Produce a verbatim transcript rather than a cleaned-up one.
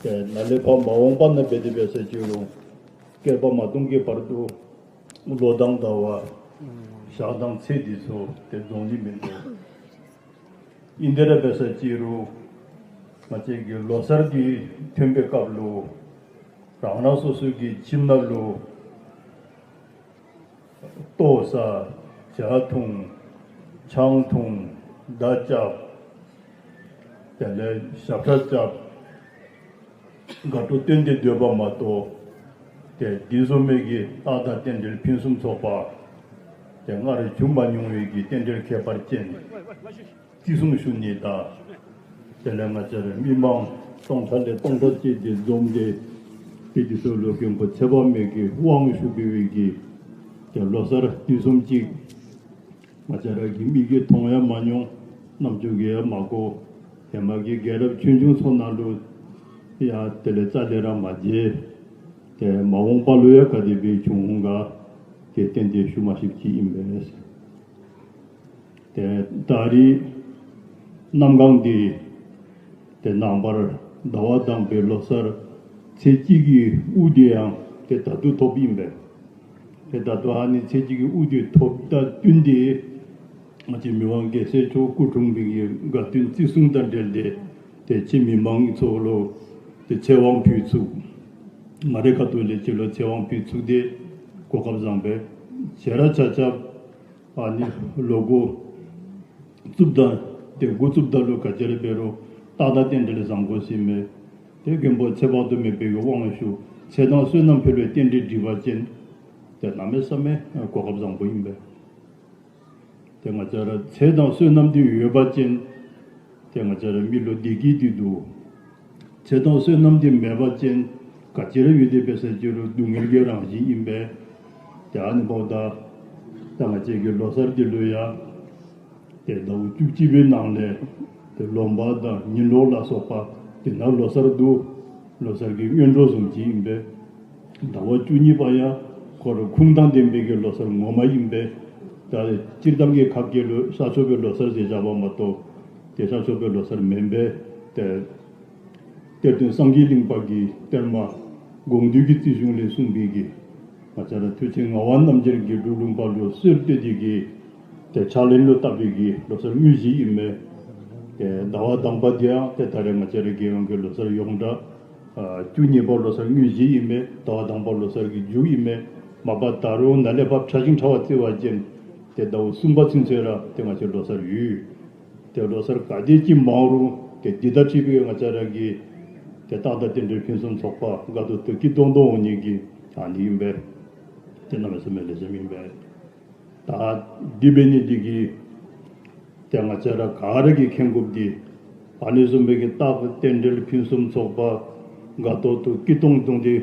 དེ་ནཱ་ལས་ཕར་མ་འོངས་པ་ན་འབད་དེ་འབད་ས་ཅིག་རུང་བསྐལ་པ་མ་སྟོང་གི་བར་དུ་ལོ་དང་ཟླ་བ་ཞག་དང་ཚེས་འདི་ཚུ་དེ་རྫོགས་ནི་མིན་འདུག། ཨིན་དེ་ར་འབད་ས་ཅིག་རུང་ང་བཅས་ཀྱི་ལོ་གསར་འདི་ཐོན་པའི་སྐབས་ལུ་རང་རང་སོ་སོའི་གི་ཁྱིམ་ནང་ལུ་ལྟོ་ཟ། ཇ་འཐུང་། ཆང་འཐུང་། མདའ་རྐྱབ། དེ་ལས་ཞབས་ཁྲ་རྐྱབ། དགའ་སྤྲོ་སྟོན་ཏེ་སྡོད་པ་མ་གཏོགས། དེ་འདི་བཟུམ་མའི་གི་རྟགས་དང་རྟེན་འབྲེལ་ཕུན་སུམ་ཚོགས་པ། དེ་སྔར་བྱུང་མ་མྱོང་བའི་གི་རྟེན་འབྲེལ་ཁྱད་པར་ཅན། བརྩི་སྲུང་ཞུ་ནི་དང་། དེ་ལས་ང་བཅས་ར་མི་མང་སྟོང་ཕྲག་ལས་སྟོང་ཕྲག་བཅས་ཏེ་འཛོམས་ཏེ། དེ་དུས་སུ་ལུ་མགོན་པོ་ཚེ་དཔག་མེད་ཀྱི་དབང་ཞུ་བའི་གི། དེ་ལོ་གསར་དུས་གསུམ་གཅིག། ང་བཅས་ར་གི་མིག་གིས་མཐོང་ཡང་མ་མྱོང་། རྣམ་ཅོ་གིས་ཡང་མ་གོ། ཧེ་མ་གི་རྒྱལ་རབས་ཆོས་འབྱུང་ཚོ་ནང་ལུ་ཡང་དེ་ལས་རྩ་ལས་ར་མ་མཇལ། དེ་མ་འོངས་པ་ལུ་ཡང་ག་དེ་སྦེ་འབྱུང་འོང་ག། དེ་ཏན་ཏན་ཞུ་མ་ཤེསཔ་ཅིག་ཨིན་པས། དེ་ད་རེས་གནམ་གང་འདི་དེ་ནངས་པར་ཟླ་བ་དང་པའི་ལོ་གསར་ཚེས་གཅིག་གི་དབུ་དེ་ཡང་དེ་ད་དུང་ཐོབ་ཨིན་པས། དེ་ད་ལྟོ་ཨ་ནི་ཚེས་གཅིག་གི་དབུ་དེ་ཐོབ་དང་བསྟུན་ཏེ། ང་བཅས་མི་དབང་རྒྱལ་སྲས་མཆོག་སྐུ་འཁྲུངས་པའི་གི་དགའ་སྟོན་བརྩི་སྲུང་དང་འབྲེལ་ཏེ། དེ་ཁྱེད་མི་མང་ཚོ་ལུ་དེ་ཚེ་དབང་ཕུལ་ཚུགས། ང་རའི་ཁ་ཐུག་ལས་ཁྱེད་ལུ་ཚེ་དབང་ཕུལ་ཚུགས་ཏེ་གོ་སྐབས་བཟང་པས། ཁྱེད་ར་ཆ་ཁྱབ་ཨ་ནི་ལོ་འགོ་བཙུགས་ད་དེ་འགོ་བཙུགས་ད་ལུ་ག་ཅི་ར་འབད་རུང་རྟགས་དང་རྟེན་འབྲེལ་བཟང་པོ་ཟེར་མས། དེ་མགོན་པོ་ཚེ་དཔག་ཏུ་མེད་པའི་གི་དབང་ཞུ། ཚེ་དང་བསོད་ནམས་འཕེལ་བའི་རྟེན་འབྲེལ་འགྲིག་པ་ཅིན། དེ་གནམ་མེད་ས་མེད་གོ་སྐབས་བཟང་པོ་ཨིན་པས། དེ་ང་བཅས་ར་ཚེ་དང་བསོད་ནམས་འདི་ཡོད་པ་ཅིན། དེ་ང་བཅས་ར་མི་ལུ་བདེ་སྐྱིད་འདི་འདུག། ཚེ་དང་བསོད་ནམས་འདི་མེད་པ་ཅིན། ག་ཅི་ར་ཡོད་དེ་འབད་ས་ཅིག་རུང་སྡུག་བསྔལ་གྱི་རང་བཞིན་ཨིན་པས། དེ་ཨ་ནི་འབདཝ་ད་ད་ང་བཅས་ཀྱི་ལོ་གསར་འདི་ལུ་ཡང་དེ་ཟླཝ་བཅུ་གཅིག་པའི་ནང་ལས་དེ་ལོ་འབག་དང་ཉིན་གློག་ལ་སོགས་པ་དེ་ནང་ལོ་གསར་འདུག། ལོ་གསར་གྱི་སྔོན་འགྲོ་བཟུམ་ཅིག་ཨིན་པས། ཟླ་བ་བཅུ་གཉིས་པ་ཡང་ཁོ་ར་ཁུངས་དང་ལྡན་པའི་གི་ལོ་གསར་ངོ་མ་ཨིན་པས། ད་སྤྱིར་བཏང་གི་ཁ་སྐད་ལུ་ཤར་ཕྱོགས་པའི་ལོ་གསར་ཟེར་བཞག་པ་མ་གཏོགས། དེ་ཤར་ཕྱོགས་པའི་ལོ་གསར་མེན་པས། དེ་གཏེར་སྟོན་སངས་རྒྱས་གླིང་པ་གི་གཏེར་མ་དགོངས་འདུས་ཀྱི་རྩིས་གཞུང་ལས་གསུངས་པའི་གི། ང་བཅས་ར་མཐུ་ཆེན་ངག་དབང་རྣམ་རྒྱལ་གྱི་སྒྲུབ་ལུང་པ་ལུ་གསོལ་གཏད་དེ་གི། དེ་ཕྱག་ལེན་ལུ་བཏབ་པའི་གི་ལོ་གསར་དངོས་གཞི་ཨིན་མས། དེ་ཟླ་བ་དང་པ་འདི་ཡང་དེ་ད་རེས་ང་བཅས་ར་རྒྱལ་ཡོངས་ཀྱི་ལོ་གསར་ཡོངས་གྲགས། ཨ་བཅུ་གཉིས་པ་ལོ་གསར་དངོས་གཞི་ཨིན་མས། ཟླ་བ་དང་པ་ལོ་གསར་གྱི་མཇུག་ཨིན་མས། མ་པ་ད་རུང་ནཱ་ལས་ཕར་ཕྲ་ཞིང་ཕྲ་བ་བརྩི་བ་ཅིན། དེ་ཟླཝ་གསུམ་པ་ཚུན་ཚོད་ར་དེ་ང་བཅས་ལོ་གསར་ཡོད། དེ་ལོ་གསར་ག་དེ་ཅིག་མང་རུང་དེ་འདི་ལྟར་ཁྲིད་པའི་ང་བཅས་ར་གི་དེ་རྟགས་དང་རྟེན་འབྲེལ་ཕུན་སུམ་ཚོགས་པ་དགའ་ཏོག་ཏོ་སྐྱིད་ཏོང་ཏོ་འོང་ནི་གི་ཨ་ནི་ཨིན་པས། དེ་གནམ་མེད་ས་མེད་ལེགས་ཤོམ་ཨིན་པས། ད་འདི་འབད་ནི་འདི་གིས་དེ་ང་བཅས་ར་ག་ར་གིས་མཁྱེན་དགོཔ་འདི། ཨ་ནི་བཟུམ་མའི་གི་རྟགས་དང་རྟེན་འབྲེལ་ཕུན་སུམ་ཚོགས་པ་དགའ་ཏོག་ཏོ་སྐྱིད་ཏོང་ཏོ་འདི་